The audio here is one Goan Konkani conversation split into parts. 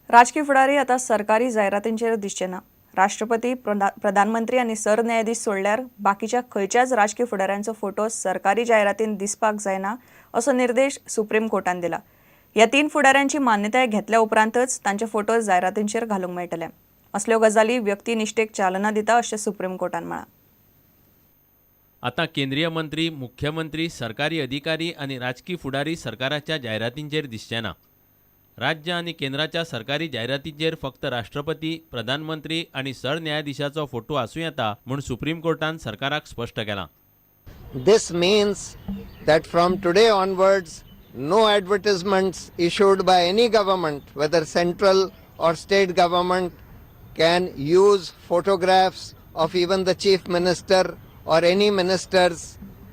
राजकी फुडारी आतां सरकारी जायरातींचेर दिसचे ना. राष्ट्रपती, प्रधानमंत्री आनी सरन्यायाधीश सोडल्यार बाकीच्या खंयच्याच राजकी फुडाऱ्यांचो फोटो सरकारी जायरातीन दिसपाक जायना असो निर्देश सुप्रीम कोर्टान दिला. ह्या 3 फुडाऱ्यांची मान्यताय घेतल्या उपरांतच तांचे फोटो जायरातींचेर घालूंक मेळटले. असल्यो गजाली व्यक्तिनिश्ठेक चालना दिता अशें सुप्रीम कोर्टान म्हळां. आतां केंद्रीय मंत्री, मुख्यमंत्री, सरकारी अधिकारी आनी राजकी फुडारी सरकाराच्या जायरातींचेर दिसचे ना. राज्य आनी केंद्राच्या सरकारी जायरातींचेर फक्त राष्ट्रपती, प्रधानमंत्री आनी सरन्यायाधीशाचो फोटो आसूं येता म्हूण सुप्रीम कोर्टान सरकाराक स्पश्ट केलां. This means that from today onwards, no advertisements issued by any government, whether central or state government, can use photographs of even the chief minister or any ministers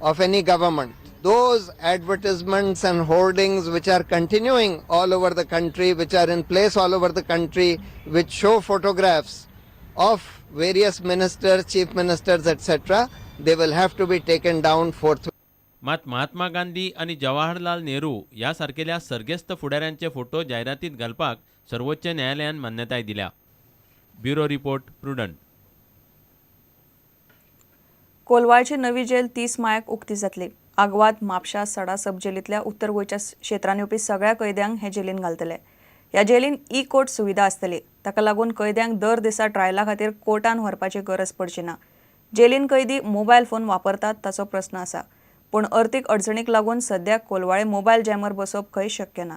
of any government. Those advertisements and hoardings which are continuing all over the country, which are in place all over the country, which show photographs of various ministers, chief ministers, etc., they will have to be taken down forthwith. मात महात्मा गांधी आनी जवाहरलाल नेहरू ह्या सारकेल्या सर्गेस्त फुडाऱ्यांचे फोटो जायरातींत घालपाक सर्वोच्च न्यायालयान मान्यताय दिल्या. Bureau report, Prudent. कोलवाळची नवी जेल 30 मायाक उक्ती जातली. आगवाद, म्हापशा, सडा सब जेलींतल्या उत्तर गोंयच्या क्षेत्रांत येवपी सगळ्या कैद्यांक हे जेलीन घालतले. ह्या जेलीन ई कोर्ट सुविधा आसतली. ताका लागून कैद्यांक दर दिसा ट्रायला खातीर कोर्टान व्हरपाची गरज पडची ना. जेलीन कैदी मोबायल फोन वापरतात ताचो प्रस्न आसा, पूण अर्थीक अडचणीक लागून सद्या कोलवाळे मोबायल जॅमर बसोवप खंय शक्य ना.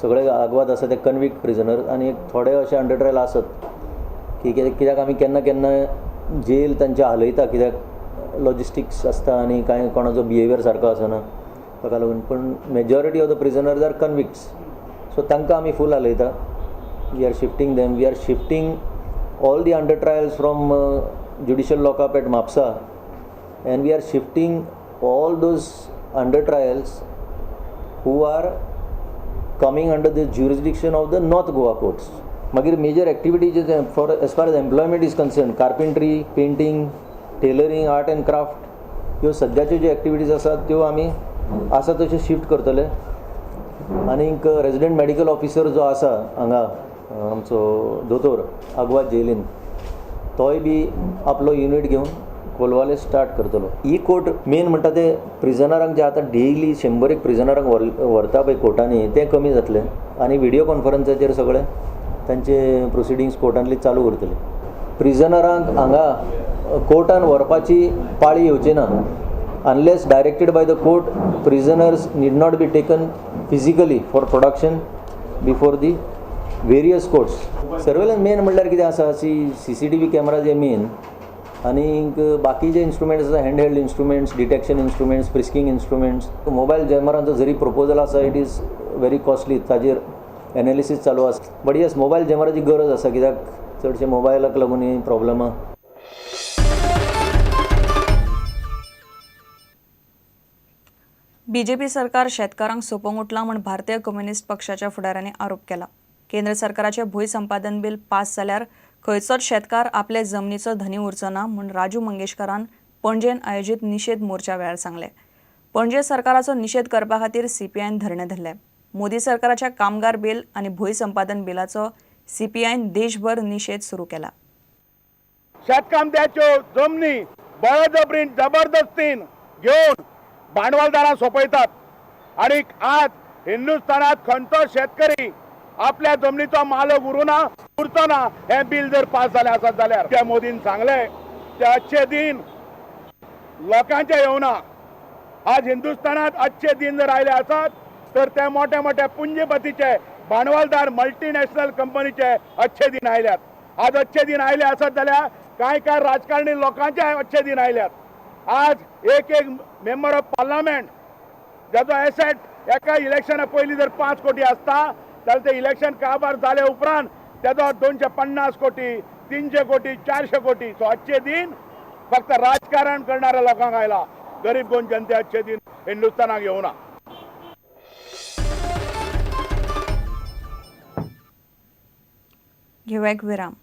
सगळे आगवाद आसा ते कन्विक्ट प्रिजनर आनी थोडे अशे अंडर ट्रायल आसत की कित्याक आमी केन्ना केन्ना जेल तांचे हालयता, कित्याक लॉजिस्टिक्स आसता आनी कांय कोणाचो बिहेवियर सारको आसना ताका लागून. पूण majority of the prisoners are convicts, so तांकां आमी फूल हालयता. We are shifting them, we are shifting all the under trials from judicial lockup at Mapusa and we are shifting all those under trials who are coming under the jurisdiction of the North Goa courts. मागीर major activities for as far as employment is concern, carpentry, painting, tailoring, art and craft ह्यो सद्याच्यो ज्यो एक्टिविटीज आसात त्यो आमी आसा तश्यो शिफ्ट करतले. आनीक रेजिडंट मेडिकल ऑफिसर जो आसा हांगा आमचो दोतोर आगवाद जेलीन, तोय बी आपलो युनीट घेवन कोलवाले स्टार्ट करतलो. ई कोर्ट मेन म्हणटा ते प्रिजनरांक जे आतां डेली 100 प्रिजनरांक व्हरता पळय कोर्टांनी तें कमी जातलें आनी व्हिडियो कॉन्फरन्साचेर सगळे तांचे प्रोसिडींग्स कोर्टांतली चालू उरतले. प्रिजनरांक हांगा कोर्टान व्हरपाची पाळी येवची ना. Unless directed by the court, prisoners need not be taken physically for production before the various courts. Surveillance main म्हणल्यार कितें आसा, C C T V cameras हे मेन, आनीक बाकीचे इन्स्ट्रुमेंट्स आसा, hand held instruments, detection instruments, frisking instruments. Mobile जॅमरांचो जरी प्रपोजल आसा, it is very costly, ताजेर एनालिसीस चालू आसा. बट येस, मोबायल जॅमराची गरज आसा, कित्याक चडशे मोबायलाक लागून ही प्रॉब्लमां. बीजेपी सरकार शेतकारांक सोंपोवंक उठलां म्हूण भारतीय कम्युनिस्ट पक्षाच्या फुडाऱ्यांनी आरोप केला. केंद्र सरकाराचें भूंय संपादन बील पास जाल्यार खंयचोच शेतकार आपले जमनीचो धनी उरचो ना म्हूण राजू मंगेशकारान पणजेन आयोजीत निशेध मोर्चा वेळार सांगलें. पणजे सरकाराचो निशेध करपा खातीर सीपीआयन धरणें धरलें. मोदी सरकाराच्या कामगार बील आनी भूंय संपादन बिलाचो सीपीआयन देशभर निशेध सुरू केला. शेतकामत्याच्यो जमनी बळजबरीन जबरदस्तीन घेवन भांडवलदारां सोंपयतात आनी आज हिंदुस्थानात खंयचो शेतकरी आपल्या जमनीचो मालक उरूना उरचो ना. हें बील जर पास जालें आसत जाल्यार त्या मोदीन सांगलें ते अच्छे दिन लोकांचे येवना. आज हिंदुस्थानात अच्छे दिन जर आयले आसत तर ते मोठे मोठे पुंजीपतीचे भांडवलदार मल्टीनॅशनल कंपनीचे अच्छे दिन आयल्यात. आज अच्छे दिन आयले आसत जाल्यार कांय कांय राजकारणी लोकांचे अच्छे दिन आयल्यात. आज एक एक मेंबर ऑफ पार्लमेंट ज्याचो एसेट एका इलेक्शना पयलीं जर 5 कोटी आसता जाल्यार ते इलेक्शन काबार जाले उपरांत तेजो 250 कोटी, 300 कोटी, 400 कोटी. सो अच्छे दिन फक्त राजकारण करणाऱ्या लोकांक आयला. गरीब गोंय जनते अच्छे दिन हिंदुस्थानाक येवना. घेवया एक विराम.